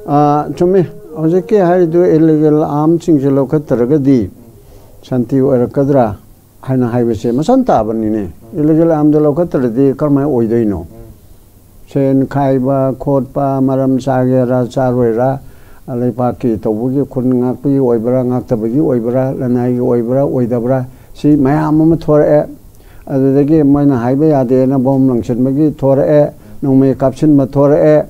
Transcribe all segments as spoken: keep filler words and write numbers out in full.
ꯑꯥ, ꯆꯨꯝꯃꯤ꯫ ꯍꯧꯖꯤꯛꯀꯤ ꯍꯥꯏꯔꯤꯗꯨ ꯏꯂꯤꯒꯦꯜ ꯑꯥꯔꯝꯁꯤꯡꯁꯦ ꯂꯧꯈꯠꯇ꯭ꯔꯒꯗꯤ ꯁꯥꯟꯇꯤ ꯑꯣꯏꯔꯛꯀꯗ꯭ꯔꯥ ꯍꯥꯏꯅ ꯍꯥꯏꯕꯁꯦ ꯃꯁꯥꯟ ꯇꯥꯕꯅꯤꯅꯦ꯫ ꯏꯂꯤꯒꯦꯜ ꯑꯥꯔꯝꯗ ꯂꯧꯈꯠꯇ꯭ꯔꯗꯤ ꯀꯔꯝꯍꯥꯏꯅ ꯑꯣꯏꯗꯣꯏꯅꯣ? ꯁꯦꯟ ꯈꯥꯏꯕ ꯈꯣꯠꯄ, ꯃꯔꯝ ꯆꯥꯒꯦꯔꯥ ꯆꯥꯔꯣꯏꯔꯥ, ꯂꯩꯄꯥꯛꯀꯤ ꯇꯧꯕꯒꯤ, ꯈꯨꯟ ꯉꯥꯛꯄꯒꯤ ꯑꯣꯏꯕ꯭ꯔꯥ, ꯉꯥꯛꯇꯕꯒꯤ ꯑꯣꯏꯕ꯭ꯔꯥ, ꯂꯅꯥꯏꯒꯤ ꯑꯣꯏꯕ꯭ꯔꯥ ꯑꯣꯏꯗꯕ꯭ꯔꯥ, ꯁꯤ ꯃꯌꯥꯝ ꯑꯃ ꯊꯣꯔꯛꯑꯦ꯫ ꯑꯗꯨꯗꯒꯤ ꯃꯣꯏꯅ ꯍꯥꯏꯕ ꯌꯥꯗꯦꯅ ꯕꯣꯝ ꯂꯪꯁꯤꯟꯕꯒꯤ ꯊꯣꯔꯛꯑꯦ, ꯅꯣꯡꯃꯩ ꯀꯥꯞꯁꯤꯟꯕ ꯊꯣꯔꯛꯑꯦ꯫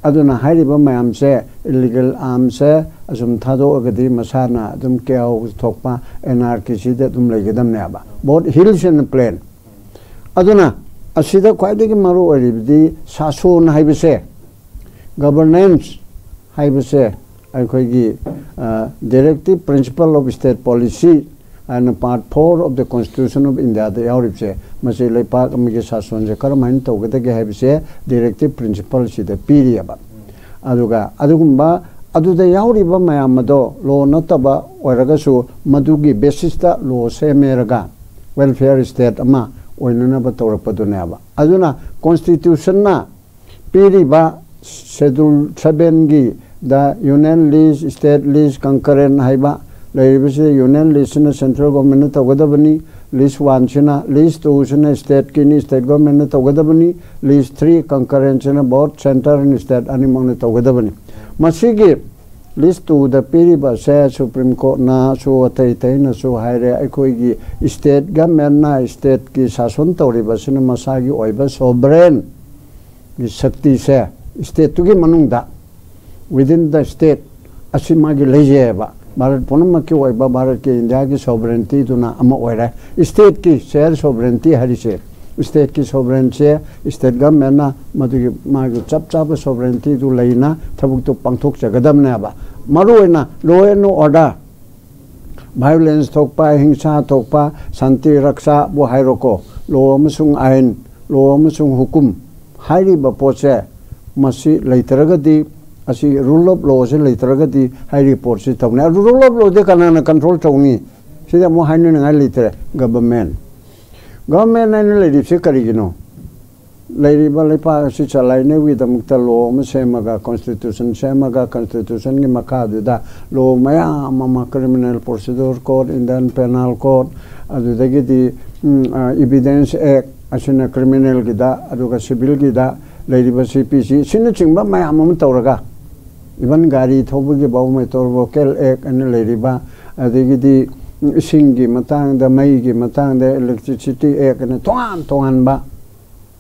ꯑꯗꯨꯅ ꯍꯥꯏꯔꯤꯕ ꯃꯌꯥꯝꯁꯦ, ꯏꯂꯤꯒꯦꯜ ꯑꯥꯔꯝꯁꯦ ꯑꯁꯨꯝ ꯊꯥꯗꯣꯛꯑꯒꯗꯤ ꯃꯁꯥꯅ ꯑꯗꯨꯝ ꯀꯦꯑꯣꯁ ꯊꯣꯛꯄ, ꯑꯦꯅꯥꯔꯀꯤꯁꯤꯗ ꯑꯗꯨꯝ ꯂꯩꯒꯗꯕꯅꯦꯕ, both hills and plain꯫ ꯑꯗꯨꯅ ꯑꯁꯤꯗ ꯈ꯭ꯋꯥꯏꯗꯒꯤ ꯃꯔꯨ ꯑꯣꯏꯔꯤꯕꯗꯤ ꯁꯥꯁꯣꯟ ꯍꯥꯏꯕꯁꯦ, ꯒꯕꯔꯅꯦꯟꯁ ꯍꯥꯏꯕꯁꯦ, ꯑꯩꯈꯣꯏꯒꯤ directive principle of state policy ꯍꯥꯏꯅ part four of the Constitution of Indiaꯗ ꯌꯥꯎꯔꯤꯕꯁꯦ, ꯃꯁꯤ ꯂꯩꯄꯥꯛ ꯑꯃꯒꯤ ꯁꯥꯁꯣꯟꯁꯦ ꯀꯔꯝꯍꯥꯏꯅ ꯇꯧꯒꯗꯒꯦ ꯍꯥꯏꯕꯁꯦ ꯗꯥꯏꯔꯦꯛꯇꯤꯞ ꯄ꯭ꯔꯤꯟꯁꯤꯄꯜꯁꯤꯗ ꯄꯤꯔꯤꯑꯕ꯫ ꯑꯗꯨꯒ ꯑꯗꯨꯒꯨꯝꯕ, ꯑꯗꯨꯗ ꯌꯥꯎꯔꯤꯕ ꯃꯌꯥꯝ ꯑꯗꯣ ꯂꯣ ꯅꯠꯇꯕ ꯑꯣꯏꯔꯒꯁꯨ, ꯃꯗꯨꯒꯤ ꯕꯦꯁꯤꯁꯇ ꯂꯣ ꯁꯦꯝꯃꯦꯔꯒ ꯋꯦꯜꯐꯤꯌꯔ ꯁ꯭ꯇꯦꯠ ꯑꯃ ꯑꯣꯏꯅꯅꯕ ꯇꯧꯔꯛꯄꯗꯨꯅꯦꯕ꯫ ꯑꯗꯨꯅ ꯀꯣꯟꯁꯇꯤꯇ꯭ꯌꯨꯁꯟꯅ ꯄꯤꯔꯤꯕ ꯁꯦꯗꯨꯜ ꯁꯕꯦꯟꯒꯤ ꯗ ꯌꯨꯅꯤꯌꯟ ꯂꯤꯁ, ꯁ꯭ꯇꯦꯠ ꯂꯤꯁ, ꯀꯟꯀꯔꯦꯟ ꯍꯥꯏꯕ ꯂꯩꯔꯤꯕꯁꯤꯗ, ꯌꯨꯅꯤꯌꯟ ꯂꯤꯁꯁꯤꯅ ꯁꯦꯟꯇ꯭ꯔꯦꯜ ꯒꯣꯔꯃꯦꯟꯅ ꯇꯧꯒꯗꯕꯅꯤ, ꯂꯤꯁ ꯋꯥꯟꯁꯤꯅ, ꯂꯤꯁ ꯇꯨꯁꯤꯅ ꯁ꯭ꯇꯦꯠꯀꯤꯅꯤ, ꯁ꯭ꯇꯦꯠ ꯒꯣꯔꯃꯦꯟꯅ ꯇꯧꯒꯗꯕꯅꯤ, ꯂꯤꯁ ꯊ꯭ꯔꯤ ꯀꯟꯀꯔꯦꯟꯁꯤꯅ ꯕꯣꯠ ꯁꯦꯟꯇꯔ ꯑꯦꯟ ꯁ꯭ꯇꯦꯠ ꯑꯅꯤꯃꯛꯅ ꯇꯧꯒꯗꯕꯅꯤ꯫ ꯃꯁꯤꯒꯤ ꯂꯤꯁ ꯇꯨꯗ ꯄꯤꯔꯤꯕ ꯑꯁꯦ ꯁꯨꯄ꯭ꯔꯤꯝ ꯀꯣꯔꯠꯅꯁꯨ ꯑꯇꯩ ꯑꯇꯩꯅꯁꯨ ꯍꯥꯏꯔꯦ, ꯑꯩꯈꯣꯏꯒꯤ ꯁ꯭ꯇꯦꯠ ꯒꯃꯦꯟꯅ ꯁ꯭ꯇꯦꯠꯀꯤ ꯁꯥꯁꯟ ꯇꯧꯔꯤꯕꯁꯤꯅ ꯃꯁꯥꯒꯤ ꯑꯣꯏꯕ ꯁꯣꯕꯔꯦꯟꯒꯤ ꯁꯛꯇꯤꯁꯦ ꯁ꯭ꯇꯦꯠꯇꯨꯒꯤ ꯃꯅꯨꯡꯗ, within the state, ꯑꯁꯤ ꯃꯥꯒꯤ ꯂꯩꯖꯩꯑꯕ꯫ ꯚꯥꯔꯠ ꯄꯨꯝꯅꯃꯛꯀꯤ ꯑꯣꯏꯕ, ꯚꯥꯔꯠꯀꯤ, ꯏꯟꯗꯤꯌꯥꯒꯤ ꯁꯣꯕꯔꯦꯟꯇꯤꯗꯨꯅ ꯑꯃ ꯑꯣꯏꯔꯦ꯫ ꯁ꯭ꯇꯦꯠꯀꯤ ꯁꯦꯜꯐ ꯁꯣꯕꯔꯦꯟꯇꯤ ꯍꯥꯏꯔꯤꯁꯦ, ꯁ꯭ꯇꯦꯠꯀꯤ ꯁꯣꯕꯔꯦꯟꯁꯦ ꯁ꯭ꯇꯦꯠ ꯒꯃꯦꯟꯅ ꯃꯗꯨꯒꯤ ꯃꯥꯒꯤ ꯆꯞ ꯆꯥꯕ ꯁꯣꯕꯔꯦꯟꯇꯤꯗꯨ ꯂꯩꯅ ꯊꯕꯛꯇꯨ ꯄꯥꯡꯊꯣꯛꯆꯒꯗꯕꯅꯦꯕ꯫ ꯃꯔꯨꯑꯣꯏꯅ law and order, violence ꯊꯣꯛꯄ, ꯍꯤꯡꯁꯥ ꯊꯣꯛꯄ, ꯁꯥꯟꯇꯤ ꯔꯛꯁꯥꯕꯨ ꯍꯥꯏꯔꯣꯀꯣ, ꯂꯣ ꯑꯃꯁꯨꯡ ꯑꯥꯏꯟ, ꯂꯣ ꯑꯃꯁꯨꯡ ꯍꯨꯀꯨꯝ ꯍꯥꯏꯔꯤꯕ ꯄꯣꯠꯁꯦ, ꯃꯁꯤ ꯂꯩꯇ꯭ꯔꯒꯗꯤ, ꯑꯁꯤ rule of lawꯁꯦ ꯂꯩꯇ꯭ꯔꯒꯗꯤ ꯍꯥꯏꯔꯤꯕ ꯄꯣꯠꯁꯤ ꯇꯧꯅꯤ꯫ ꯑꯗꯨ rule of lawꯗꯤ ꯀꯅꯥꯅ control ꯇꯧꯅꯤ? ꯁꯤꯗ ꯑꯃꯨꯛ ꯍꯥꯏꯅꯅꯤꯡꯉꯥꯏ ꯂꯩꯇ꯭ꯔꯦ꯫ Government, government ꯍꯥꯏꯅ ꯂꯩꯔꯤꯕꯁꯤ ꯀꯔꯤꯒꯤꯅꯣ? ꯂꯩꯔꯤꯕ ꯂꯩꯄꯥꯛ ꯑꯁꯤ ꯆꯂꯥꯏꯅꯕꯒꯤꯗꯃꯛꯇ ꯂꯣ ꯑꯃ ꯁꯦꯝꯃꯒ, ꯀꯣꯟꯁꯇꯤꯇ꯭ꯌꯨꯁꯟ ꯁꯦꯝꯃꯒ, ꯀꯣꯟꯁꯇꯤꯇ꯭ꯌꯨꯁꯟꯒꯤ ꯃꯈꯥꯗꯨꯗ ꯂꯣ ꯃꯌꯥꯝ ꯑꯃ, criminal procedure code, Indian penal code, ꯑꯗꯨꯗꯒꯤꯗꯤ ꯏꯕꯤꯗꯦꯟꯁ ꯑꯦꯛ, ꯑꯁꯤꯅ ꯀ꯭ꯔꯤꯃꯤꯅꯦꯜꯒꯤꯗ, ꯑꯗꯨꯒ ꯁꯤꯚꯤꯜꯒꯤꯗ ꯂꯩꯔꯤꯕ ꯁꯤ ꯄꯤ ꯁꯤ, ꯁꯤꯅꯆꯤꯡꯕ ꯃꯌꯥꯝ ꯑꯃ ꯇꯧꯔꯒ, ꯏꯚꯟ ꯒꯥꯔꯤ ꯊꯧꯕꯒꯤ ꯐꯥꯎ, ꯃꯣꯇꯣꯔ ꯚꯣꯀꯦꯜ ꯑꯦꯛ ꯑꯅ ꯂꯩꯔꯤꯕ, ꯑꯗꯒꯤꯗꯤ ꯏꯁꯤꯡꯒꯤ ꯃꯇꯥꯡꯗ, ꯃꯩꯒꯤ ꯃꯇꯥꯡꯗ, ꯏꯂꯦꯛꯇ꯭ꯔꯤꯁꯤꯇꯤ ꯑꯦꯛ ꯑꯅ ꯇꯣꯉꯥꯟ ꯇꯣꯉꯥꯟꯕ,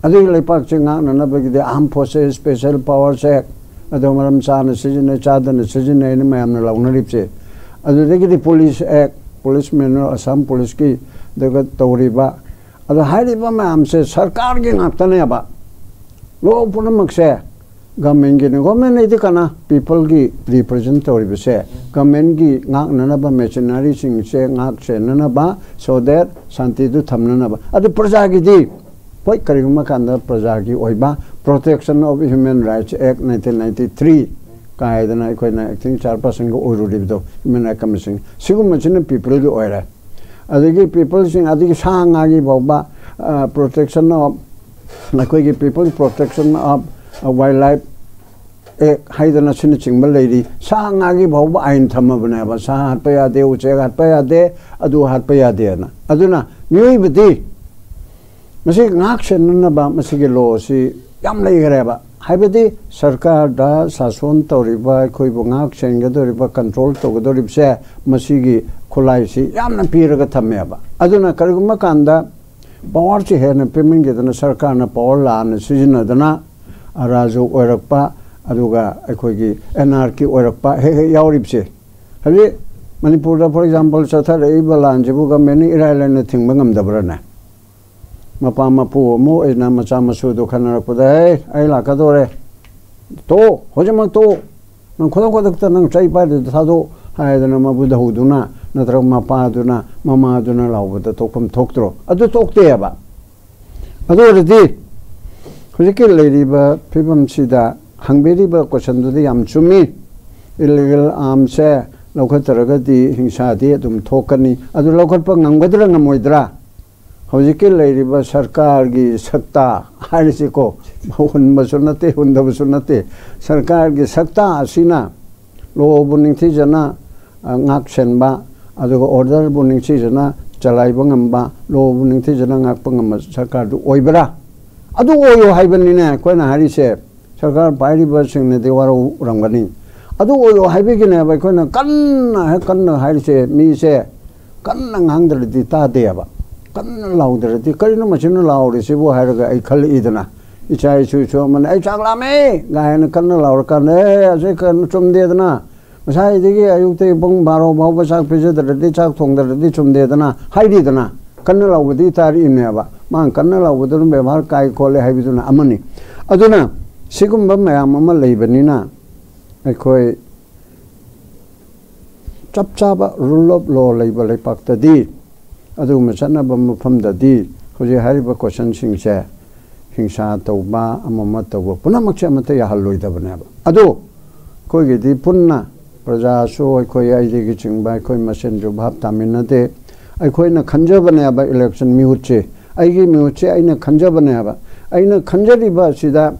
ꯑꯗꯨꯒꯤ ꯂꯩꯄꯥꯛꯁꯦ ꯉꯥꯛꯅꯅꯕꯒꯤꯗꯤ ꯑꯥꯔꯝ ꯐꯣꯔꯁꯦꯁ, ꯁ꯭ꯄꯦꯁꯦꯜ ꯄꯋꯥꯔꯁ ꯑꯦꯛ, ꯑꯗꯣ ꯃꯔꯝ ꯆꯥꯅ ꯁꯤꯖꯤꯟꯅꯩ, ꯆꯥꯗꯅ ꯁꯤꯖꯤꯟꯅꯩꯅ ꯃꯌꯥꯝꯅ ꯂꯥꯎꯅꯔꯤꯕꯁꯦ꯫ ꯑꯗꯨꯗꯒꯤꯗꯤ ꯄꯨꯂꯤꯁ ꯑꯦꯛ, ꯄꯨꯂꯤꯁ ꯃꯦꯅꯨꯑꯦꯜ, ꯑꯁꯥꯝ ꯄꯨꯂꯤꯁꯀꯤ, ꯑꯗꯨꯒ ꯇꯧꯔꯤꯕ, ꯑꯗꯣ ꯍꯥꯏꯔꯤꯕ ꯃꯌꯥꯝꯁꯦ ꯁꯔꯀꯥꯔꯒꯤ ꯉꯥꯛꯇꯅꯦꯕ꯫ ꯂꯣ ꯄꯨꯝꯅꯃꯛꯁꯦ ꯒꯃꯦꯟꯒꯤꯅꯤ꯫ ꯒꯃꯦꯟ ꯍꯥꯏꯗꯤ ꯀꯅꯥ? ꯄꯤꯄꯜꯒꯤ ꯔꯤꯄ꯭ꯔꯖꯦꯟ ꯇꯧꯔꯤꯕꯁꯦ, ꯒꯃꯦꯟꯒꯤ ꯉꯥꯛꯅꯅꯕ, ꯃꯦꯆꯤꯅꯔꯤꯁꯤꯡꯁꯦ ꯉꯥꯛ ꯁꯦꯟꯅꯅꯕ, so that ꯁꯥꯟꯇꯤꯗꯨ ꯊꯝꯅꯅꯕ꯫ ꯑꯗꯨ ꯄ꯭ꯔꯖꯥꯒꯤꯗꯤ, ꯍꯣꯏ, ꯀꯔꯤꯒꯨꯝꯕ ꯀꯥꯟꯗ ꯄ꯭ꯔꯖꯥꯒꯤ ꯑꯣꯏꯕ Protection of Human Rights Act nineteen ninety three ꯀꯥꯏꯗꯅ ꯑꯩꯈꯣꯏꯅ ꯑꯦꯛꯇꯤꯡ ꯆꯤꯌꯔꯄꯔꯁꯟꯒ ꯑꯣꯏꯔꯨꯔꯤꯕꯗꯣ, ꯍ꯭ꯌꯨꯃꯦꯟ ꯔꯥꯏꯠ ꯀꯃꯤꯁꯟ, ꯁꯤꯒꯨꯝꯕꯁꯤꯅ ꯄꯤꯄꯜꯒꯤ ꯑꯣꯏꯔꯦ꯫ ꯑꯗꯒꯤ ꯄꯤꯄꯜꯁꯤꯡ, ꯑꯗꯒꯤ ꯁꯥ ꯉꯥꯒꯤ ꯐꯥꯎꯕ, ꯄ꯭ꯔꯣꯇꯦꯛꯁꯟ ꯑꯣꯐ, ꯑꯩꯈꯣꯏꯒꯤ People Protection of Wildlife Act ꯍꯥꯏꯗꯅ ꯁꯤꯅꯆꯤꯡꯕ ꯂꯩꯔꯤ꯫ ꯁꯥ ꯉꯥꯒꯤ ꯐꯥꯎꯕ ꯑꯥꯏꯟ ꯊꯝꯃꯕꯅꯦꯕ, ꯁꯥ ꯍꯥꯠꯄ ꯌꯥꯗꯦ, ꯎꯆꯦꯛ ꯍꯥꯠꯄ ꯌꯥꯗꯦ, ꯑꯗꯨ ꯍꯥꯠꯄ ꯌꯥꯗꯦꯅ꯫ ꯑꯗꯨꯅ ꯃꯤꯑꯣꯏꯕꯗꯤ ꯃꯁꯤ ꯉꯥꯛ ꯁꯦꯟꯅꯅꯕ ꯃꯁꯤꯒꯤ ꯂꯣ ꯑꯁꯤ ꯌꯥꯝ ꯂꯩꯈ꯭ꯔꯦꯕ꯫ ꯍꯥꯏꯕꯗꯤ ꯁꯔꯀꯥꯔꯗ ꯁꯥꯁꯣꯟ ꯇꯧꯔꯤꯕ, ꯑꯩꯈꯣꯏꯕꯨ ꯉꯥꯛ ꯁꯦꯟꯒꯗꯧꯔꯤꯕ, ꯀꯟꯇ꯭ꯔꯣꯜ ꯇꯧꯒꯗꯧꯔꯤꯕꯁꯦ, ꯃꯁꯤꯒꯤ ꯈꯨꯠꯂꯥꯏꯁꯤ ꯌꯥꯝꯅ ꯄꯤꯔꯒ ꯊꯝꯃꯦꯕ꯫ ꯑꯗꯨꯅ ꯀꯔꯤꯒꯨꯝꯕ ꯀꯥꯟꯗ ꯄꯋꯥꯔꯁꯤ ꯍꯦꯟꯅ ꯄꯤꯃꯟꯈꯤꯗꯅ ꯁꯔꯀꯥꯔꯅ ꯄꯋꯥꯔ ꯂꯥꯟꯅ ꯁꯤꯖꯤꯟꯅꯗꯅ ꯑꯔꯥꯖꯨ ꯑꯣꯏꯔꯛꯄ, ꯑꯗꯨꯒ ꯑꯩꯈꯣꯏꯒꯤ ꯑꯦꯅꯥꯔꯀꯤ ꯑꯣꯏꯔꯛꯄ ꯍꯦꯛ ꯍꯦꯛ ꯌꯥꯎꯔꯤꯕꯁꯦ꯫ ꯍꯧꯖꯤꯛ ꯃꯅꯤꯄꯨꯔꯗ, for example, ꯆꯠꯊꯔꯛꯏꯕ ꯂꯥꯟꯁꯤꯕꯨ ꯒꯃꯦꯟꯅ ꯏꯔꯥꯏ ꯂꯥꯏꯅ ꯊꯤꯡꯕ ꯉꯝꯗꯕ꯭ꯔꯥꯅꯦ? ꯃꯄꯥ ꯃꯄꯨ ꯑꯃ ꯑꯣꯏꯅ ꯃꯆꯥ ꯃꯁꯨꯗꯣ ꯈꯟꯅꯔꯛꯄꯗ, "ꯍꯦ, ꯑꯩ ꯂꯥꯛꯀꯗꯧꯔꯦ, ꯇꯣꯛꯑꯣ, ꯍꯧꯖꯤꯛꯃꯛ ꯇꯣꯛꯑꯣ, ꯅꯪ ꯈꯨꯗꯛ ꯈꯨꯗꯛꯇ ꯅꯪ ꯆꯩ ꯄꯥꯏꯗꯨꯗ ꯊꯥꯗꯣꯛꯑꯣ" ꯍꯥꯏꯗꯅ ꯃꯕꯨꯙꯧꯗꯨꯅ ꯅꯠꯇ꯭ꯔꯒ ꯃꯄꯥꯗꯨꯅ ꯃꯃꯥꯗꯨꯅ ꯂꯥꯎꯕꯗ ꯇꯣꯛꯐꯝ ꯊꯣꯛꯇ꯭ꯔꯣ? ꯑꯗꯨ ꯇꯣꯛꯇꯦꯕ꯫ ꯑꯗꯨ ꯑꯣꯏꯔꯗꯤ ꯍꯧꯖꯤꯛꯀꯤ ꯂꯩꯔꯤꯕ ꯐꯤꯕꯝꯁꯤꯗ ꯍꯪꯕꯤꯔꯤꯕ ꯀꯣꯏꯁꯟꯗꯨꯗꯤ ꯌꯥꯝ ꯆꯨꯝꯃꯤ꯫ ꯏꯂꯤꯒꯦꯜ ꯑꯥꯔꯝꯁꯦ ꯂꯧꯈꯠꯇ꯭ꯔꯒꯗꯤ ꯍꯤꯡꯁꯥꯗꯤ ꯑꯗꯨꯝ ꯊꯣꯛꯀꯅꯤ꯫ ꯑꯗꯨ ꯂꯧꯈꯠꯄ ꯉꯝꯒꯗ꯭ꯔꯥ ꯉꯝꯃꯣꯏꯗ꯭ꯔꯥ? ꯍꯧꯖꯤꯛꯀꯤ ꯂꯩꯔꯤꯕ ꯁꯔꯀꯥꯔꯒꯤ ꯁꯛꯇꯥ ꯍꯥꯏꯔꯤꯁꯤꯀꯣ, ꯍꯨꯟꯕꯁꯨ ꯅꯠꯇꯦ, ꯍꯨꯟꯗꯕꯁꯨ ꯅꯠꯇꯦ, ꯁꯔꯀꯥꯔꯒꯤ ꯁꯛꯇꯥ ꯑꯁꯤꯅ ꯂꯣꯕꯨ ꯅꯤꯡꯊꯤꯖꯅ ꯉꯥꯛ ꯁꯦꯟꯕ, ꯑꯗꯨꯒ ꯑꯣꯔꯗꯔꯕꯨ ꯅꯤꯡꯊꯤꯖꯅ ꯆꯂꯥꯏꯕ ꯉꯝꯕ, ꯂꯣꯕꯨ ꯅꯤꯡꯊꯤꯖꯅ ꯉꯥꯛꯄ ꯉꯝꯕ ꯁꯔꯀꯥꯔꯗꯨ ꯑꯣꯏꯕ꯭ꯔꯥ? ꯑꯗꯨ ꯑꯣꯏꯌꯨ ꯍꯥꯏꯕꯅꯤꯅꯦ ꯑꯩꯈꯣꯏꯅ ꯍꯥꯏꯔꯤꯁꯦ꯫ ꯁꯔꯀꯥꯔ ꯄꯥꯏꯔꯤꯕꯁꯤꯡꯅꯗꯤ ꯋꯥꯔꯧꯔꯝꯒꯅꯤ꯫ ꯑꯗꯨ ꯑꯣꯏꯌꯨ ꯍꯥꯏꯕꯒꯤꯅꯦꯕ ꯑꯩꯈꯣꯏꯅ ꯀꯟꯅ, ꯍꯦꯛ ꯀꯟꯅ ꯍꯥꯏꯔꯤꯁꯦ꯫ ꯃꯤꯁꯦ ꯀꯟꯅ ꯉꯥꯡꯗ꯭ꯔꯗꯤ ꯇꯥꯗꯦꯕ, ꯀꯟꯅ ꯂꯥꯎꯗ꯭ꯔꯗꯤ "ꯀꯔꯤꯅꯣ ꯃꯁꯤꯅ ꯂꯥꯎꯔꯤꯁꯤꯕꯨ?" ꯍꯥꯏꯔꯒ ꯑꯩ ꯈꯜꯂꯛꯏꯗꯅ꯫ ꯏꯆꯥ ꯏꯁꯨꯁꯨ ꯑꯃꯅ "ꯑꯩ ꯆꯥꯛ ꯂꯥꯝꯃꯦ" ꯀꯥꯏꯅ ꯀꯟꯅ ꯂꯥꯎꯔꯀꯥꯟꯗ "ꯑꯦ, ꯑꯁꯤ ꯀꯩꯅꯣ ꯆꯨꯝꯗꯦꯗꯅ, ꯉꯁꯥꯏꯗꯒꯤ ꯑꯌꯨꯛꯇꯒꯤ ꯄꯨꯡ ꯕꯥꯔꯣ ꯐꯥꯎꯕ ꯆꯥꯛ ꯄꯤꯖꯗ꯭ꯔꯗꯤ, ꯆꯥꯛ ꯊꯣꯡꯗ꯭ꯔꯗꯤ ꯆꯨꯝꯗꯦꯗꯅ" ꯍꯥꯏꯔꯤꯗꯅ꯫ ꯀꯟꯅ ꯂꯥꯎꯕꯗꯤ ꯇꯥꯔꯛꯏꯅꯦꯕ꯫ ꯃꯥꯅ ꯀꯟꯅ ꯂꯥꯎꯕꯗꯨꯅ ꯕꯦꯕꯥꯔ ꯀꯥꯏ ꯈꯣꯠꯂꯦ ꯍꯥꯏꯕꯗꯨꯅ ꯑꯃꯅꯤ꯫ ꯑꯗꯨꯅ ꯁꯤꯒꯨꯝꯕ ꯃꯌꯥꯝ ꯑꯃ ꯂꯩꯕꯅꯤꯅ ꯑꯩꯈꯣꯏ ꯆꯞ ꯆꯥꯕ rule of law ꯂꯩꯕ ꯂꯩꯄꯥꯛꯇꯗꯤ, ꯑꯗꯨꯒꯨꯝꯕ ꯆꯠꯅꯕ ꯃꯐꯝꯗꯗꯤ ꯍꯧꯖꯤꯛ ꯍꯥꯏꯔꯤꯕ questionꯁꯤꯡꯁꯦ, ꯍꯤꯡꯁꯥ ꯇꯧꯕ, ꯑꯃ ꯑꯃ ꯇꯧꯕ, ꯄꯨꯝꯅꯃꯛꯁꯦ ꯑꯃꯠꯇ ꯌꯥꯍꯜꯂꯣꯏꯗꯕꯅꯦꯕ꯫ ꯑꯗꯣ ꯑꯩꯈꯣꯏꯒꯤꯗꯤ ꯄꯨꯟꯅ, ꯄ꯭ꯔꯖꯥꯁꯨ ꯑꯩꯈꯣꯏ, ꯑꯩꯗꯒꯤ ꯆꯤꯡꯕ ꯑꯩꯈꯣꯏ ꯃꯁꯦꯟꯁꯨ ꯚꯥꯞ ꯇꯥꯃꯤꯟꯅꯗꯦ꯫ ꯑꯩꯈꯣꯏꯅ ꯈꯟꯖꯕꯅꯦꯕ election ꯃꯤꯍꯨꯠꯁꯦ, ꯑꯩꯒꯤ ꯃꯤꯍꯨꯠꯁꯦ ꯑꯩꯅ ꯈꯟꯖꯕꯅꯦꯕ꯫ ꯑꯩꯅ ꯈꯟꯖꯔꯤꯕ ꯑꯁꯤꯗ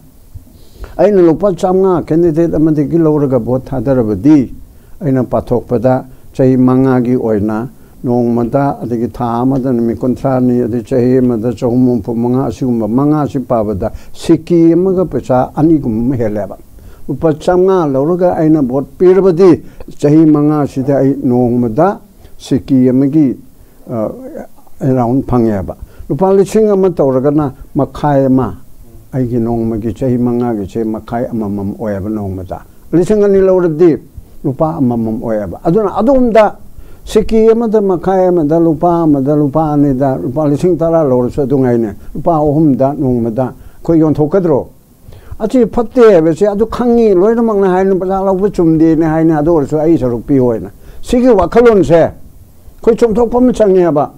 ꯑꯩꯅ ꯂꯨꯄꯥ ꯆꯥꯝꯃꯉꯥ candidate ꯑꯃꯗꯒꯤ ꯂꯧꯔꯒ vote ꯊꯥꯗꯔꯕꯗꯤ, ꯑꯩꯅ ꯄꯥꯊꯣꯛꯄꯗ ꯆꯍꯤ ꯃꯉꯥꯒꯤ ꯑꯣꯏꯅ ꯅꯣꯡꯃꯗ, ꯑꯗꯒꯤ ꯊꯥ ꯑꯃꯗ ꯅꯨꯃꯤꯠ ꯀꯨꯟꯊ꯭ꯔꯥꯅꯤ, ꯑꯗꯩ ꯆꯍꯤ ꯑꯃꯗ ꯆꯍꯨꯝ ꯍꯨꯝꯐꯨ ꯃꯉꯥ, ꯑꯁꯤꯒꯨꯝꯕ ꯃꯉꯥꯁꯤ ꯄꯥꯕꯗ ꯁꯤꯀꯤ ꯑꯃꯒ ꯄꯩꯁꯥ ꯑꯅꯤꯒꯨꯝꯕ ꯑꯃ ꯍꯦꯜꯂꯦꯕ꯫ ꯂꯨꯄꯥ ꯆꯥꯝꯃꯉꯥ ꯂꯧꯔꯒ ꯑꯩꯅ vote ꯄꯤꯔꯕꯗꯤ, ꯆꯍꯤ ꯃꯉꯥꯁꯤꯗ ꯑꯩ ꯅꯣꯡꯃꯗ ꯁꯤꯀꯤ ꯑꯃꯒꯤ, ꯑ, around ꯐꯪꯉꯦꯕ꯫ ꯂꯨꯄꯥ ꯂꯤꯁꯤꯡ ꯑꯃ ꯇꯧꯔꯒꯅ ꯃꯈꯥꯏ ꯑꯃ, ꯑꯩꯒꯤ ꯅꯣꯡꯃꯒꯤ ꯆꯍꯤ ꯃꯉꯥꯒꯤꯁꯦ ꯃꯈꯥꯏ ꯑꯃꯃꯝ ꯑꯣꯏꯌꯦꯕ ꯅꯣꯡꯃꯗ꯫ ꯂꯤꯁꯤꯡ ꯑꯅꯤ ꯂꯧꯔꯗꯤ ꯂꯨꯄꯥ ꯑꯃꯃꯝ ꯑꯣꯏꯌꯦꯕ꯫ ꯑꯗꯨꯅ ꯑꯗꯣꯝꯗ ꯁꯤꯀꯤ ꯑꯃꯗ ꯃꯈꯥꯏ ꯑꯃꯗ, ꯂꯨꯄꯥ ꯑꯃꯗ, ꯂꯨꯄꯥ ꯑꯅꯤꯗ, ꯂꯨꯄꯥ ꯂꯤꯁꯤꯡ ꯇꯔꯥ ꯂꯧꯔꯁꯨ ꯑꯗꯨ ꯉꯥꯏꯅꯦ, ꯂꯨꯄꯥ ꯑꯍꯨꯝꯗ ꯅꯣꯡꯃꯗ ꯑꯩꯈꯣꯏ ꯌꯣꯟꯊꯣꯛꯀꯗ꯭ꯔꯣ? ꯑꯁꯤ ꯐꯠꯇꯦ ꯍꯥꯏꯕꯁꯦ ꯑꯗꯨ ꯈꯪꯉꯤ, ꯂꯣꯏꯅꯃꯛꯅ ꯍꯥꯏꯅ ꯄꯩꯁꯥ ꯂꯧꯕ ꯆꯨꯝꯗꯦꯅ ꯍꯥꯏꯅ, ꯑꯗꯨ ꯑꯣꯏꯔꯁꯨ ꯑꯩ ꯁꯔꯨꯛ ꯄꯤꯌꯣ ꯍꯥꯏꯅ꯫ ꯁꯤꯒꯤ ꯋꯥꯈꯜꯂꯣꯟꯁꯦ ꯑꯩꯈꯣꯏ ꯆꯨꯝꯊꯣꯛꯄ ꯑꯃ ꯆꯪꯉꯦꯕ꯫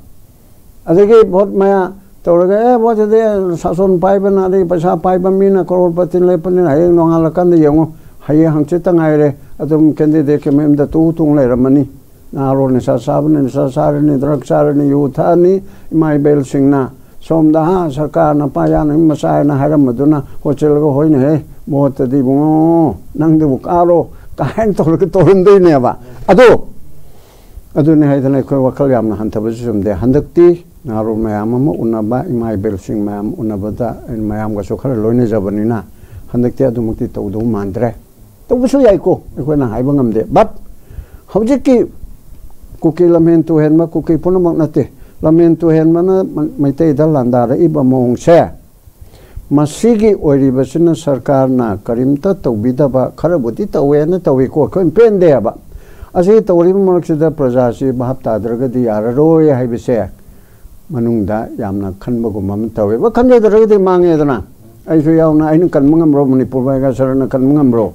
ꯑꯗꯒꯤ vote ꯃꯌꯥ ꯇꯧꯔꯒ, "ꯑꯦ, vote ꯁꯤꯗꯤ ꯁꯥꯁꯣꯟ ꯄꯥꯏꯕꯅ, ꯑꯗꯒꯤ ꯄꯩꯁꯥ ꯄꯥꯏꯕ ꯃꯤꯅ, ꯀꯔꯣꯔꯄꯇꯤ ꯂꯦꯞꯄꯅꯤꯅ ꯍꯌꯦꯡ ꯅꯣꯡꯉꯥꯜꯂꯀꯥꯟꯗ ꯌꯦꯡꯉꯨ, ꯍꯌꯦꯡ ꯍꯪꯆꯤꯠꯇ ꯉꯥꯏꯔꯦ, ꯑꯗꯨꯝ candidateꯀꯤ ꯃꯌꯨꯝꯗ ꯇꯨ ꯇꯨꯡ ꯂꯩꯔꯝꯃꯅꯤ" ꯅꯍꯥꯔꯣꯜ ꯅꯤꯁꯥ ꯆꯥꯕꯅ ꯅꯤꯁꯥ ꯆꯥꯔꯅꯤ, ꯗ꯭ꯔꯒ ꯆꯥꯔꯅꯤ, ꯌꯨ ꯊꯛꯑꯅꯤ, ꯏꯃꯥ ꯏꯕꯦꯜꯁꯤꯡꯅ ꯁꯣꯝꯗ, "ꯍꯥ, ꯁꯔꯀꯥꯔꯅ ꯄꯥ ꯌꯥꯅꯕ ꯃꯆꯥ" ꯍꯥꯏꯅ ꯍꯥꯏꯔꯝꯕꯗꯨꯅ ꯍꯣꯠꯆꯤꯜꯂꯒ, "ꯍꯣꯏꯅꯦꯍꯦ, ꯚꯣꯠꯇꯗꯤ ꯏꯕꯨꯡꯉꯣ, ꯅꯪꯗꯨꯕꯨ ꯀꯥꯔꯣ" ꯀꯥꯏꯅ ꯇꯧꯔꯒ ꯇꯧꯔꯝꯗꯣꯏꯅꯦꯕ꯫ ꯑꯗꯣ ꯑꯗꯨꯅꯤ ꯍꯥꯏꯗꯅ ꯑꯩꯈꯣꯏ ꯋꯥꯈꯜ ꯌꯥꯝꯅ ꯍꯟꯊꯕꯁꯨ ꯆꯨꯝꯗꯦ꯫ ꯍꯟꯗꯛꯇꯤ ꯅꯍꯥꯔꯣꯜ ꯃꯌꯥꯝ ꯑꯃ ꯎꯅꯕ, ꯏꯃꯥ ꯏꯕꯦꯜꯁꯤꯡ ꯃꯌꯥꯝ ꯎꯅꯕꯗ ꯑꯩꯅ ꯃꯌꯥꯝꯒꯁꯨ ꯈꯔ ꯂꯣꯏꯅꯖꯕꯅꯤꯅ ꯍꯟꯗꯛꯇꯤ ꯑꯗꯨꯃꯛꯇꯤ ꯇꯧꯗꯧ ꯃꯥꯟꯗ꯭ꯔꯦ꯫ ꯇꯧꯕꯁꯨ ꯌꯥꯏꯀꯣ, ꯑꯩꯈꯣꯏꯅ ꯍꯥꯏꯕ ꯉꯝꯗꯦ꯫ But ꯍꯧꯖꯤꯛꯀꯤ ꯀꯨꯀꯤ ꯂꯝꯍꯦꯟ ꯇꯨꯍꯦꯟꯕ, ꯀꯨꯀꯤ ꯄꯨꯝꯅꯃꯛ ꯅꯠꯇꯦ, ꯂꯝꯍꯦꯟ ꯇꯨꯍꯦꯟꯕꯅ ꯃ-, ꯃꯩꯇꯩꯗ ꯂꯥꯟꯗꯥꯔꯛꯏꯕ ꯃꯑꯣꯡꯁꯦ, ꯃꯁꯤꯒꯤ ꯑꯣꯏꯔꯤꯕꯁꯤꯅ ꯁꯔꯀꯥꯔꯅ ꯀꯔꯤꯝꯇ ꯇꯧꯕꯤꯗꯕ, ꯈꯔꯕꯨꯗꯤ ꯇꯧꯋꯦꯅ ꯇꯧꯏꯀꯣ, ꯑꯩꯈꯣꯏꯅ ꯄꯦꯟꯗꯦ ꯍꯥꯏꯕ꯫ ꯑꯁꯤ ꯇꯧꯔꯤꯕ ꯃꯔꯛꯁꯤꯗ ꯄ꯭ꯔꯖꯥꯁꯤ ꯚꯥꯞ ꯇꯥꯗ꯭ꯔꯒꯗꯤ ꯌꯥꯔꯔꯣꯏ ꯍꯥꯏꯕꯁꯦ ꯃꯅꯨꯡꯗ ꯌꯥꯝꯅ ꯈꯟꯕꯒꯨꯝꯕ ꯑꯃ ꯇꯧꯋꯦꯕ꯫ ꯈꯟꯖꯗ꯭ꯔꯒꯗꯤ ꯃꯥꯡꯉꯦꯗꯅ꯫ ꯑꯩꯁꯨ ꯌꯥꯎꯅ ꯑꯩꯅ ꯀꯟꯕ ꯉꯝꯕ꯭ꯔꯣ? ꯃꯅꯤꯄꯨꯔ ꯕꯥꯏꯒꯥꯁꯔꯅ ꯀꯟꯕ ꯉꯝꯕ꯭ꯔꯣ?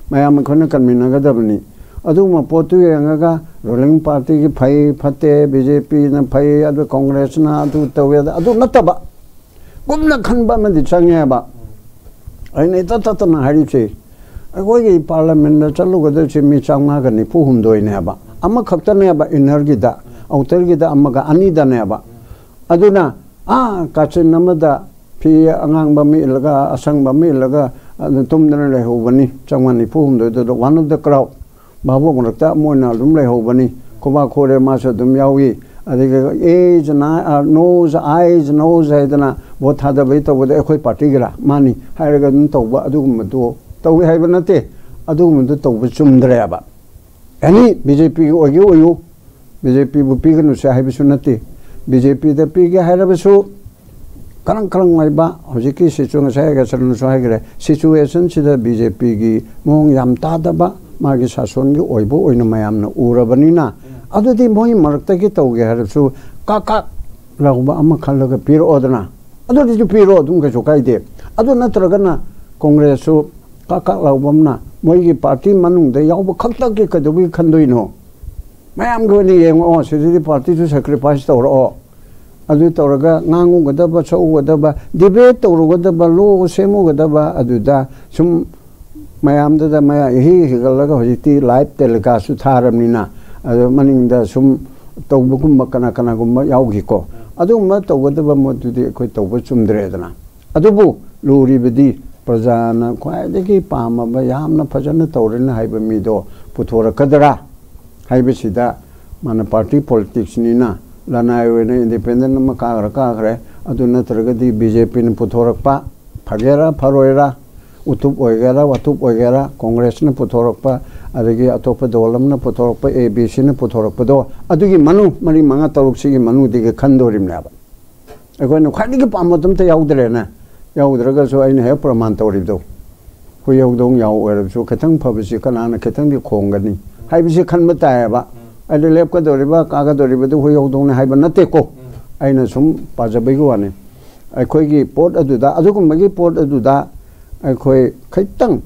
ꯃꯌꯥꯝ ꯑꯩꯈꯣꯏꯅ ꯀꯟꯃꯤꯟꯅꯒꯗꯕꯅꯤ꯫ ꯑꯗꯨꯒꯨꯝꯕ ꯄꯣꯠꯇꯨ ꯌꯦꯡꯉꯒ ꯔꯨꯂꯤꯡ ꯄꯥꯔꯇꯤꯒꯤ ꯐꯩ ꯐꯠꯇꯦ, ꯕꯤ ꯖꯦ ꯄꯤꯅ ꯐꯩ, ꯑꯗꯨ ꯀꯣꯡꯒ꯭ꯔꯦꯁꯅ ꯑꯗꯨ ꯇꯧꯋꯦ, ꯑꯗꯨ ꯅꯠꯇꯕ ꯀꯨꯞꯅ ꯈꯟꯕ ꯑꯃꯗꯤ ꯆꯪꯉꯦꯕ꯫ ꯑꯩꯅ ꯏꯇꯠ ꯇꯠꯇꯅ ꯍꯥꯏꯔꯤꯁꯦ, ꯑꯩꯈꯣꯏꯒꯤ ꯄꯥꯔꯂꯤꯌꯥꯃꯦꯟꯗ ꯆꯠꯂꯨꯒꯗꯣꯏꯁꯦ ꯃꯤ ꯆꯥꯝꯃꯉꯥꯒ ꯅꯤꯐꯨ ꯍꯨꯝꯗꯣꯏꯅꯦꯕ꯫ ꯑꯃꯈꯛꯇꯅꯦꯕ ꯏꯟꯅꯔꯒꯤꯗ, ꯑꯥꯎꯇꯔꯒꯤꯗ ꯑꯃꯒ, ꯑꯅꯤꯗꯅꯦꯕ꯫ ꯑꯗꯨꯅ ꯑꯥ ꯀꯥꯆꯤꯟ ꯑꯃꯗ ꯐꯤ ꯑꯉꯥꯡꯕ ꯑꯃ ꯏꯜꯂꯒ, ꯑꯁꯪꯕ ꯑꯃ ꯏꯜꯂꯒ ꯑꯗꯨ ꯇꯨꯝꯗꯅ ꯂꯩꯍꯧꯕꯅꯤ, ꯆꯥꯝꯃꯉꯥ ꯅꯤꯐꯨ ꯍꯨꯝꯗꯣꯏꯗꯨꯗ, one of the crowd, ꯚꯥꯕꯣꯛ ꯃꯔꯛꯇ ꯑꯃ ꯑꯣꯏꯅ ꯑꯗꯨꯝ ꯂꯩꯍꯧꯕꯅꯤ꯫ ꯈꯨꯕꯥꯛ ꯈꯨꯔꯦ, ꯃꯥꯁꯨ ꯑꯗꯨꯝ ꯌꯥꯎꯏ꯫ ꯑꯗꯒꯤ "ꯑꯦꯁ ꯅꯣꯁ, ꯑꯥꯏꯁ ꯅꯣꯁ" ꯍꯥꯏꯗꯅ ꯚꯣꯠ ꯊꯥꯗꯕꯩ ꯇꯧꯕꯗ "ꯑꯩꯈꯣꯏ ꯄꯥꯔꯇꯤꯒꯤꯔꯥ?" "ꯃꯥꯅꯤ" ꯍꯥꯏꯔꯒ ꯑꯗꯨꯝ ꯇꯧꯕ, ꯑꯗꯨꯒꯨꯝꯕꯗꯨ ꯇꯧꯏ ꯍꯥꯏꯕ ꯅꯠꯇꯦ꯫ ꯑꯗꯨꯒꯨꯝꯕꯗꯨ ꯇꯧꯕ ꯆꯨꯝꯗ꯭ꯔꯦꯕ꯫ ꯑꯦꯅꯤ ꯕꯤ ꯖꯦ ꯄꯤꯒꯤ ꯑꯣꯏꯒꯦ ꯑꯣꯏꯌꯨ, ꯕꯤ ꯖꯦ ꯄꯤꯕꯨ ꯄꯤꯒꯅꯨꯁꯦ ꯍꯥꯏꯕꯁꯨ ꯅꯠꯇꯦ꯫ ꯕꯤ ꯖꯦ ꯄꯤꯗ ꯄꯤꯒꯦ ꯍꯥꯏꯔꯕꯁꯨ ꯀꯔꯝ ꯀꯔꯝ ꯑꯣꯏꯕ ꯍꯧꯖꯤꯛꯀꯤ ꯁꯤꯆꯨ-, ꯉꯁꯥꯏ ꯑꯒꯁꯔꯅꯁꯨ ꯍꯥꯏꯈ꯭ꯔꯦ, ꯁꯤꯆꯨꯋꯦꯁꯟꯁꯤꯗ ꯕꯤ ꯖꯦ ꯄꯤꯒꯤ ꯃꯑꯣꯡ ꯌꯥꯝ ꯇꯥꯗꯕ, ꯃꯥꯒꯤ ꯁꯥꯁꯣꯟꯒꯤ ꯑꯣꯏꯕ ꯑꯣꯏꯅ ꯃꯌꯥꯝꯅ ꯎꯔꯕꯅꯤꯅ, ꯑꯗꯨꯗꯤ ꯃꯣꯏ ꯃꯔꯛꯇꯒꯤ ꯇꯧꯒꯦ ꯍꯥꯏꯔꯁꯨ ꯀꯥꯛ ꯀꯥꯛ ꯂꯥꯎꯕ ꯑꯃ ꯈꯜꯂꯒ ꯄꯤꯔꯛꯑꯣꯗꯅ꯫ ꯑꯗꯨꯗꯤꯁꯨ ꯄꯤꯔꯣ, ꯑꯗꯨꯝ ꯀꯩꯁꯨ ꯀꯥꯏꯗꯦ꯫ ꯑꯗꯨ ꯅꯠꯇ꯭ꯔꯒꯅ ꯀꯣꯡꯒ꯭ꯔꯦꯁꯁꯨ ꯀꯥꯛ ꯀꯥꯛ ꯂꯥꯎꯕ ꯑꯃꯅ ꯃꯣꯏꯒꯤ ꯄꯥꯔꯇꯤ ꯃꯅꯨꯡꯗ ꯌꯥꯎꯕ ꯈꯛꯇꯒꯤ ꯀꯩꯗꯧꯕꯒꯤ ꯈꯟꯗꯣꯏꯅꯣ? ꯃꯌꯥꯝꯒꯤ ꯑꯣꯏꯅ ꯌꯦꯡꯉꯛꯑꯣ, ꯁꯤꯗꯗꯤ ꯄꯥꯔꯇꯤꯁꯨ ꯁꯦꯀ꯭ꯔꯤꯐꯥꯏꯁ ꯇꯧꯔꯛꯑꯣ꯫ ꯑꯗꯨ ꯇꯧꯔꯒ ꯉꯥꯡꯉꯨꯒꯗꯕ, ꯁꯛꯎꯒꯗꯕ, ꯗꯤꯕꯦꯠ ꯇꯧꯔꯨꯒꯗꯕ, ꯂꯣ ꯁꯦꯝꯃꯨꯒꯗꯕ, ꯑꯗꯨꯗ ꯁꯨꯝ ꯃꯌꯥꯝꯗꯨꯗ ꯃꯌꯥ ꯏꯍꯤ ꯍꯤꯒꯠꯂꯒ ꯍꯧꯖꯤꯛꯇꯤ ꯂꯥꯏꯚ ꯇꯦꯂꯤꯀꯥꯁꯁꯨ ꯊꯥꯔꯕꯅꯤꯅ ꯑꯗꯣ ꯃꯅꯤꯡꯗ ꯁꯨꯝ ꯇꯧꯕꯒꯨꯝꯕ ꯀꯅꯥ ꯀꯅꯥꯒꯨꯝꯕ ꯌꯥꯎꯈꯤꯀꯣ꯫ ꯑꯗꯨꯒꯨꯝꯕ ꯇꯧꯒꯗꯕ ꯃꯣꯠꯇꯨꯗꯤ ꯑꯩꯈꯣꯏ ꯇꯧꯕ ꯆꯨꯝꯗ꯭ꯔꯦꯗꯅ꯫ ꯑꯗꯨꯕꯨ ꯂꯨꯔꯤꯕꯗꯤ ꯄ꯭ꯔꯖꯥꯅ ꯈ꯭ꯋꯥꯏꯗꯒꯤ ꯄꯥꯝꯃꯕ, ꯌꯥꯝꯅ ꯐꯖꯅ ꯇꯧꯔꯦꯅ ꯍꯥꯏꯕ ꯃꯤꯗꯣ ꯄꯨꯊꯣꯔꯛꯀꯗ꯭ꯔꯥ ꯍꯥꯏꯕꯁꯤꯗ, ꯃꯥꯅ ꯄꯥꯔꯇꯤ ꯄꯣꯂꯤꯇꯤꯛꯁꯅꯤꯅ ꯂꯅꯥꯏ ꯑꯣꯏꯅ ꯏꯟꯗꯤꯄꯦꯟꯗꯦꯟ ꯑꯃ ꯀꯥꯈ꯭ꯔ ꯀꯥꯈ꯭ꯔꯦ, ꯑꯗꯨ ꯅꯠꯇ꯭ꯔꯒꯗꯤ ꯕꯤ ꯖꯦ ꯄꯤꯅ ꯄꯨꯊꯣꯔꯛꯄ ꯐꯒꯦꯔꯥ ꯐꯔꯣꯏꯔꯥ, ꯎꯇꯨꯞ ꯑꯣꯏꯒꯦꯔꯥ ꯋꯥꯇꯨꯞ ꯑꯣꯏꯒꯦꯔꯥ, ꯀꯣꯡꯒ꯭ꯔꯦꯁꯅ ꯄꯨꯊꯣꯔꯛꯄ, ꯑꯗꯒꯤ ꯑꯇꯣꯞꯄ ꯗꯣꯜ ꯑꯃꯅ ꯄꯨꯊꯣꯔꯛꯄ, ꯑꯦ ꯕꯤ ꯁꯤꯅ ꯄꯨꯊꯣꯔꯛꯄꯗꯣ, ꯑꯗꯨꯒꯤ ꯃꯅꯨꯡ ꯃꯔꯤ ꯃꯉꯥ ꯇꯔꯨꯛꯁꯤꯒꯤ ꯃꯅꯨꯡꯗꯒꯤ ꯈꯟꯗꯣꯔꯤꯕꯅꯦꯕ꯫ ꯑꯩꯈꯣꯏꯅ ꯈ꯭ꯋꯥꯏꯗꯒꯤ ꯄꯥꯝꯕꯗꯣ ꯑꯝꯇ ꯌꯥꯎꯗ꯭ꯔꯦꯅꯦ꯫ ꯌꯥꯎꯗ꯭ꯔꯒꯁꯨ ꯑꯩꯅ ꯍꯦꯛ ꯄ꯭ꯔꯃꯥꯟ ꯇꯧꯔꯤꯕꯗꯣ, ꯍꯨꯏ ꯍꯧꯗꯣꯡ ꯌꯥꯎ ꯑꯣꯏꯔꯕꯁꯨ ꯈꯤꯇꯪ ꯐꯕꯁꯤ ꯀꯅꯥꯅ ꯈꯤꯇꯪꯗꯤ ꯈꯣꯡꯒꯅꯤ ꯍꯥꯏꯕꯁꯤ ꯈꯟꯕ ꯇꯥꯏꯌꯦꯕ꯫ ꯑꯩꯅ ꯂꯦꯞꯀꯗꯧꯔꯤꯕ ꯀꯥꯒꯗꯧꯔꯤꯕꯗꯨ ꯍꯨꯏ ꯍꯧꯗꯣꯡꯅꯤ ꯍꯥꯏꯕ ꯅꯠꯇꯦꯀꯣ, ꯑꯩꯅ ꯁꯨꯝ ꯄꯥꯖꯕꯒꯤ ꯋꯥꯅꯤ꯫ ꯑꯩꯈꯣꯏꯒꯤ ꯄꯣꯠ ꯑꯗꯨꯗ, ꯑꯗꯨꯒꯨꯝꯕꯒꯤ ꯄꯣꯠ ꯑꯗꯨꯗ ꯑꯩꯈꯣꯏ ꯈꯤꯇꯪ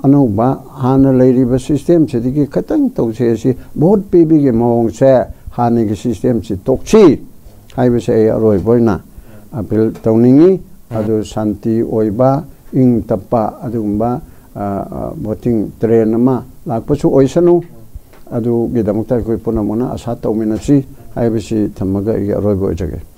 ꯑꯅꯧꯕ, ꯍꯥꯟꯅ ꯂꯩꯔꯤꯕ ꯁꯤꯁꯇꯦꯝꯁꯤꯗꯒꯤ ꯈꯤꯇꯪ ꯇꯧꯁꯦ꯫ ꯑꯁꯤ ꯚꯣꯠ ꯄꯤꯕꯒꯤ ꯃꯑꯣꯡꯁꯦ, ꯍꯥꯟꯅꯒꯤ ꯁꯤꯁꯇꯦꯝꯁꯤ ꯇꯣꯛꯁꯤ ꯍꯥꯏꯕꯁꯦ ꯑꯩ ꯑꯔꯣꯏꯕ ꯑꯣꯏꯅ ꯑꯄꯤꯜ ꯇꯧꯅꯤꯡꯉꯤ꯫ ꯑꯗꯨ ꯁꯥꯟꯇꯤ ꯑꯣꯏꯕ, ꯏꯪ ꯇꯞꯄ ꯑꯗꯨꯒꯨꯝꯕ, ꯑ, ꯑ, ꯚꯣꯇꯤꯡ ꯇ꯭ꯔꯦꯟ ꯑꯃ ꯂꯥꯛꯄꯁꯨ ꯑꯣꯏꯁꯅꯨ꯫ ꯑꯗꯨꯒꯤꯗꯃꯛꯇ ꯑꯩꯈꯣꯏ ꯄꯨꯝꯅꯃꯛꯅ ꯑꯁꯥ ꯇꯧꯃꯤꯟꯅꯁꯤ ꯍꯥꯏꯕꯁꯤ ꯊꯝꯃꯒ ꯑꯩꯒꯤ ꯑꯔꯣꯏꯕ ꯑꯣꯏꯖꯒꯦ꯫